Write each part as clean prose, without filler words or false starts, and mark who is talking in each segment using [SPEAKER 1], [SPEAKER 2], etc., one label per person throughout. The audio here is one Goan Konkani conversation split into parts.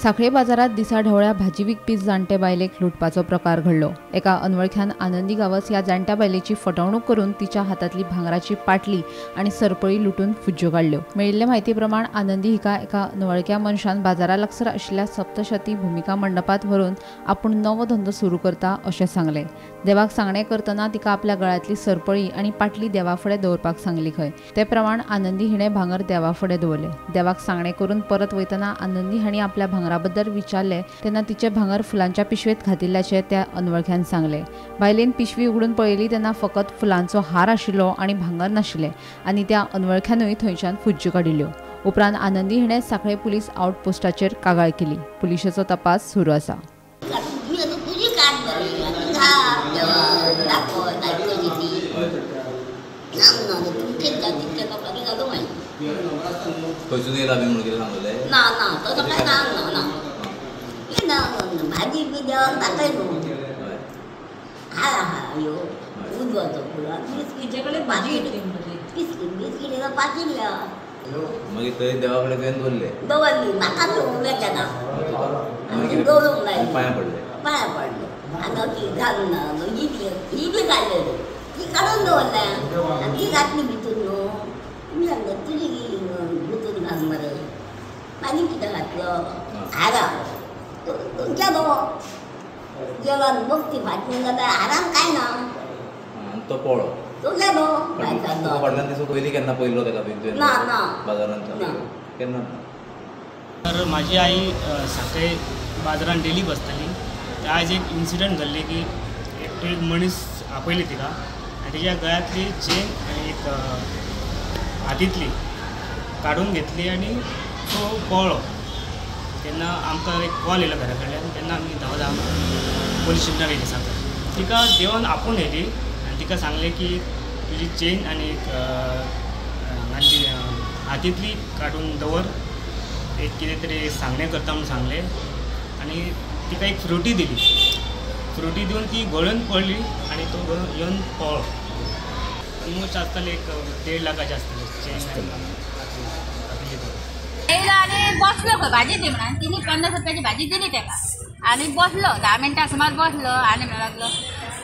[SPEAKER 1] सांखळे बाजारात दिसा ढवळ्या भाजी विकपी जाणटे बायलेक लुटपाचो प्रकार घडलो. एका अनवळख्यान आनंदी गांवस ह्या जाणट्या बायलेची फटवणूक करून तिच्या हातांतली भांगराची पाटली आनी सरपळी लुटून फुज्ज्यो काडल्यो. मेळिल्ले म्हायती प्रमाण आनंदी हिका एका अनवळख्या मनशान बाजारा लागसर आशिल्ल्या सप्तशती भुमिका मंडपात व्हरून आपूण नवो धंदो सुरू करता अशें सांगलें. देवाक सांगणें करतना तिका आपल्या गळ्यांतली सरपळी आनी पाटली देवा फुडें दवरपाक सांगली खंय. ते प्रमाण आनंदी हिणें भांगर देवा फुडें दवरलें. देवाक सांगणें करून परत वयतना आनंदी हांणी आपल्या भांगराबद्दल विचारलें तेन्ना तिचें भांगर फुलांच्या पिशवेंत घातिल्ल्याचें त्या अनवळख्यान सांगलें. बायलेन पिशवी उगडून पळयली तेन्ना फकत फुलांचो हार आशिल्लो आनी भांगर नाशिल्लें आनी त्या अनवळख्यानूय थंयच्यान फुज्ज्यो काडिल्ल्यो. उपरांत आनंदी हिणें सांखळे पुलीस आउटपोस्टाचेर कागाळ केली. पुलिशेचो तपास सुरू आसा.
[SPEAKER 2] खंयसून येयला बी म्हणून कितें सांगलें?
[SPEAKER 3] ना ना, तसो कांय सांगना ना. ना भाजी बी देवाक दाखय न्हू. हा हा यो उजवाचो फुलां बिस्किटे कडेन भाजी बिस्कीट बिस्किटेचो पाकिट.
[SPEAKER 2] मागीर थंय देवा कडेन तुवें दवरले?
[SPEAKER 3] दवरली म्हाका न्हू बेजाना दवरूंक लायली.
[SPEAKER 2] पांयां पडले?
[SPEAKER 3] पांयां पडले आनी ती घालून ही बी ही बी काडलेली ती काडून दवरल्या आनी ती घातली भितून न्हू. तुमी सांगता तुजी भितून घाल मरे. आनी कितें घातलो हारा तुमच्या न्हू देवान भक्ती फाटली जाल्यार हारान कांय ना.
[SPEAKER 2] तो पळो
[SPEAKER 3] तो गेलो.
[SPEAKER 2] फाटल्यान दिसूंक पयलीं केन्ना पयलो ताका बी तुवें?
[SPEAKER 3] ना ना,
[SPEAKER 2] बाजारांत केन्ना ना.
[SPEAKER 4] तर माझी आई सांखळे बाजारान डेली बसताली. ते आयज एक इन्सिडंट घडले की एकटो एक मनीस आपयली तिका आनी तिच्या गळ्यांतली चेन आनी एक हातींतली काडून घेतली आनी तो पळ्ळो. तेन्ना आमकां एक कॉल येयलो घरा कडल्यान. तेन्ना आमी धांव धांव पोलीस स्टेशनार येयली सांखळे. तिका देवान आपोवन येयली आनी तिका सांगलें की तुजी चेन आनी एक हांगाची हातींतली काडून दवर, एक कितें तरी सांगणें करता म्हूण सांगलें. आनी तिका एक फ्रुटी दिली. फ्रुटी दिवन ती गळून पडली आनी तो येवन पळ्ळो. ऑलमोस्ट आसतले एक 1.5 लाखाचे आसतले चेन आनी हातींतली.
[SPEAKER 5] येयलो आनी बसलो खंय भाजी दी म्हणून. तिने 50 रुपयाची भाजी दिली ताका आनी बसलो 10 मिनटां सुमार बसलो. आनी म्हणूंक लागलो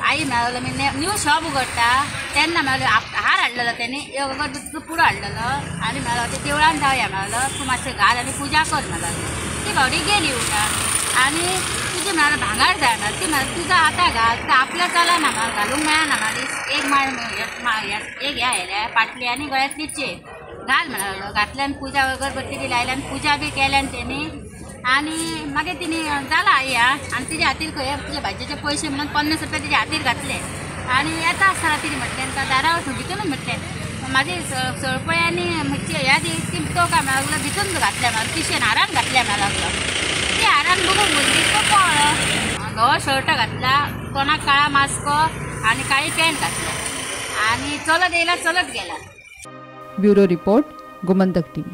[SPEAKER 5] आई म्हणूंक लागलो मी न्यू शॉप उगडटा तेन्ना म्हणलो हार हाडलेलो तेणी एक अगरबत्तीचो पुडो हाडलेलो आनी म्हणलो ते देवळान जावया म्हणलो तूं मातशें घाल आनी पुजा कर म्हणलो. ती बावडी गेली उठा आनी तुजी म्हणल्यार भांगर जाय म्हणल्यार ती म्हणल्यार तुजो आतां घाल तर आपल्या चलना म्हणल्यार घालूंक मेळना म्हणल्यार एक माळ एक ह्या हेल्या पाटली आनी गळ्यांतली चेन घाल म्हणलो. घातल्यान पुजा अगरबत्ती बी लायल्यान पुजा बी केल्यान तेणी आनी मागीर तिणी जाला आई हा. आनी तिच्या हातीर खंय तुज्या भाजयेचे पयशे म्हणून 50 रुपया तिच्या हातीर घातले. आनी येता आसतना तिणें म्हटलें दारा वचून भितूनच म्हटलें म्हाजी सळपळी आनी ह्या दी ती तो काय म्हणा लागलो भितून घातल्या म्हणा पिशेन हारान घातल्या म्हणा लागलो. ती हारान बघून म्हणली तो पळ्ळो. धवो शर्ट घातला, तोंडाक काळा मास्क आनी काळी पॅन्ट घातल्या आनी चलत येयला चलत गेला.
[SPEAKER 1] Bureau report, Gomantak TV.